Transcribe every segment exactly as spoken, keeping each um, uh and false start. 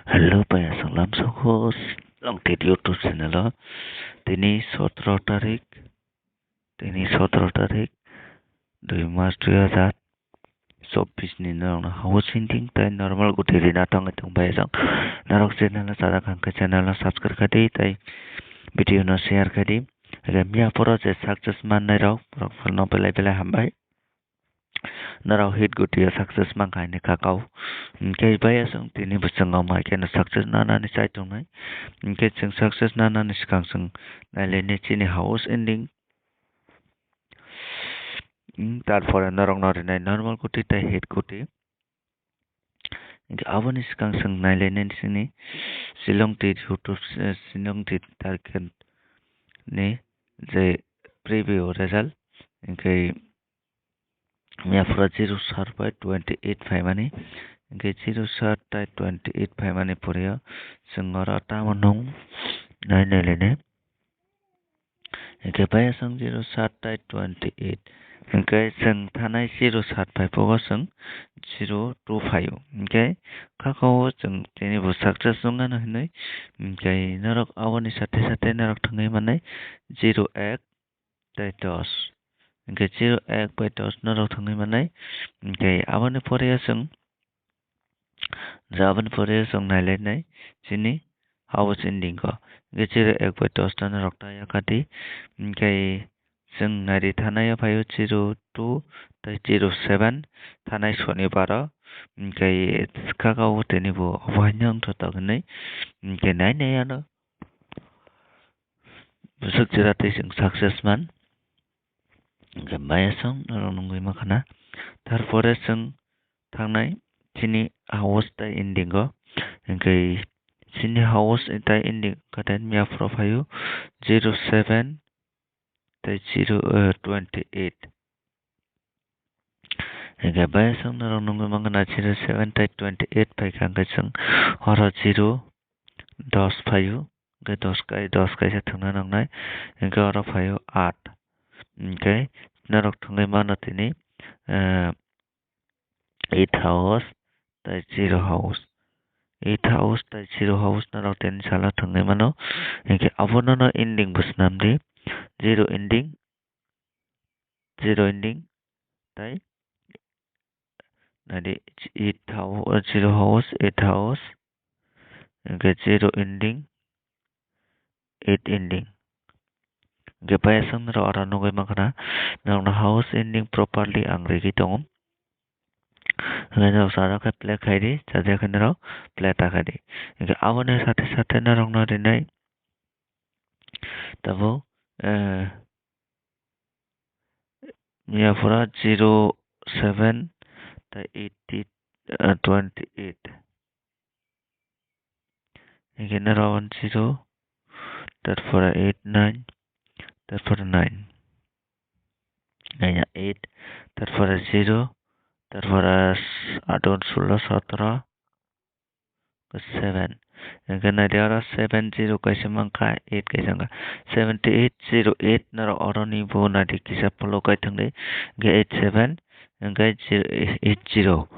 Hello, paya salam sokos. Long tit YouTube channel o. Tini sotro tarik. Tini sotro tarik. Dui mas dui hajar chobbish ni norok no house ending tai normal guti rina tong tong bai jang. Norok channel o chara khan khe channel o subscribe khai di tai video no share khai di. Ega miya poro je success mannai rok, rok no belai belai hambai. Norok hit guti o success mankha hinwi kakao. Hinkhe baya chwng tini bwskango mai kheno success nanani chai tongnai. Hinkhe chwng success nanani swkang chwng nailainai chini house ending. Hmm, tarpore norokno rinai normal guti tei hit guti. Hinkhe aboni swkang chwng nailainai chini Shillong Tit YouTube, eh, Shillong Tit target ni je preview result. Hinkhe Miya phura zero sat bai twenty eight phaimani, hinkhe zero sat tai twenty eight phaimani pore o chwng oro tamo nung nai nai lainai. Hinkhe baya chwng zero sat tai twenty eight, hinkhe chwng thanai zero sat phai phugo chwng zero two phaio. Hinkhe kaka o chwng tini bo success wngmano hinwi, hinkhe norok aboni sathe sathe norok thangwi manai zero ek tei dos. Hinkhe zero ek bai dos norok thangwi manai. Hinkhe aboni pore o chwng, je aboni pore o chwng nailainai chini house ending o. Hinkhe zero ek bai dos no norok ta yakha di. Hinkhe chwng naidi thanai o phaio zero two tei zero seven thanai sonibar o. Hinkhe kaka o tini bo obo haino wngthotok hinwi hinkhe nai nai ano. Bwswk jora tei chwng success man. Hinkhe maya song norok nungwi mankha na. Tarpore chwng thangnai chini house tai ending o. Hinkhe chini house tai ending khe miya phuru phaio zero seven tei zero, eh, twenty eight. Hinkhe baya chwng norok nungwi mankha na zero seven tei twenty eight phaikha hinkhe chwng oro zero dos phaio, hinkhe dos kai, dos kaisa thwngna nangnai, hinkhe oro phaio aat. Hinkhe norok thwngwi mano tini, eh, eight house tei zero house. Eight house tei zero house norok tini salo thwngwi mano, hinkhe abono no ending bo swnam di, zero ending, zero ending tei naidi eight house, zero house, eight house, hinkhe zero ending, eight ending. Hinkhe baya chwng norok oro nugwi mankha na, norokno house ending properly ang rigwi tongo. Hinkhe norok chajak khe play khai di, chajak khe norok play ta khai di. Hinkhe aboni sathe sathe norokno rinai tabuk, eh, Miya phura zero seven tei eighty, ah, twenty eight. Hinkhe norok zero, tarpore eight nine, tarpore nine. Naiya eight, tarpore zero, tarpore adon sulo sotro, seven. Hinkhe naidi oro seven zero kaisa mankha, eight kaisa wngkha. Seventy eight zero eight norok oroni bo naidi kisa follow khai thangdi. Hinkhe eight seven, hinkhe zero eight zero.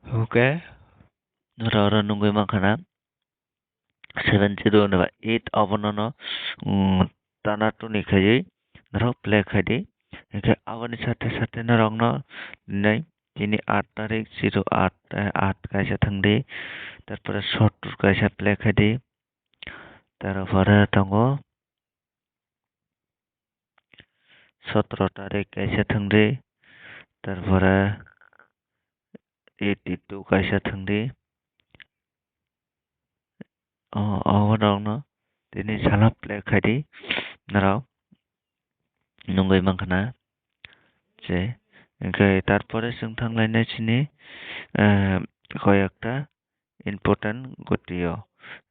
Hinkhe norok oro nugwi mankha na seven zero hwnba eight abono no, um, tana tuni khaiwi norok play khai di. Hinkhe aboni sathe sathe norokno nai tini aat tarik zero aat, eh, aat kaisa thangdi, tarpore sottor kaisa play khai di, tarpore tongo sotoro tarik kaisa thangdi, tarpore eighty two kaisa thangdi. O, o norokno tini salo play khai di, norok nugwi mankha na. Je, hinkhe tarpore chwng thanglainai chini, eh, koyekta important guti o.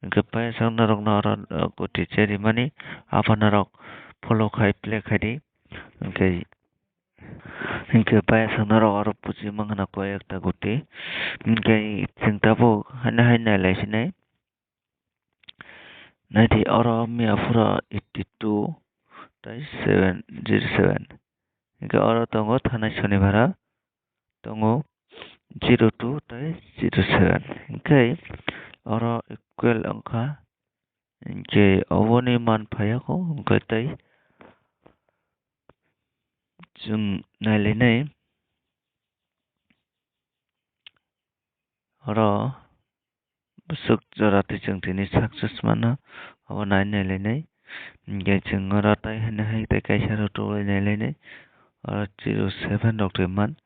Hinkhe paisa norokno oro, eh, guti cherimani, abo norok follow khai play khai di. Hinkhe Hinkhe baya chwng norok oro buji mankha na koi ekta guti. Hinkhe chwng tabuk haino hai nailai sinai. Naidi oro miya phura eighty two tei seven zero seven. Hinkhe oro tongo thanai sonibara tongo zero two tei zero seven. Hinkhe oro equal wngkha, hinkhe oboni man phaiya kho, hinkhe tei chwng nailainai. Oro bwswk jora twi chwng tini success mano, abo nai nailainai. Hinkhe chwng oro tai hwnwi hai tei kaisa rok tuklai nailainai. Oro zero seven rok twi man,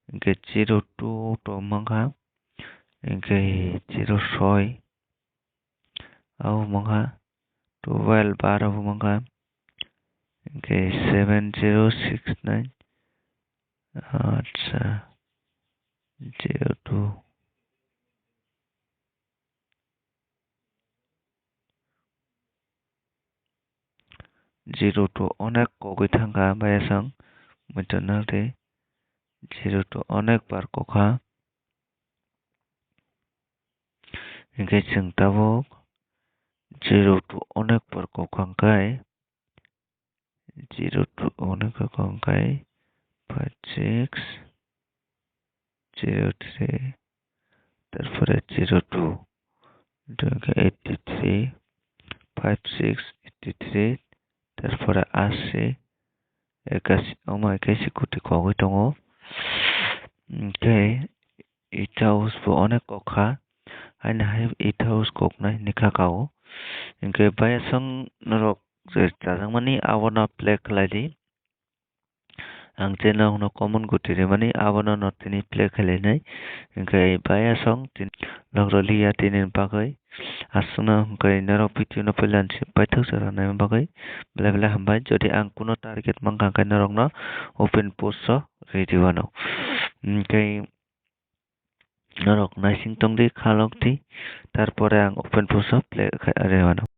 hinkhe zero two rok mankha, hinkhe zero soi, abo mankha twelve, bar abo mankha, hinkhe seven zero six nine, acha, zero two. Zero two onek kogwi thangkha, bayasong muitu naldi zero two onek bar kokha. Hinkhe chwng tabuk zero two onek bar kokha hwnkhe, zero two onek kokha hwnkhe five six zero three, tarpore zero two, hinkhe eighty three, five six eighty three, tarpore asi, ekashi, omo ekashi koti kogwi tongo. Hinkhe eight house bo onek kokha, haino hai eight house koknai hinwi kha kao. Hinkhe bayasong norok je chajakmani abono play khlaidi. Ang je norokno common goti rimani abono no tini play khlainai. Hinkhe bayasong tin-, logrolia tini bagwi. Aswkno hinkhe norok video no puila se paithak se rwna bagwi belai belai hambai. Jodi ang kuno target mankha hinkhe norokno open post o ridi wano. Hinkhe norok naising tongdi, khalokdi, tarpore ang open post o play khe rwmano.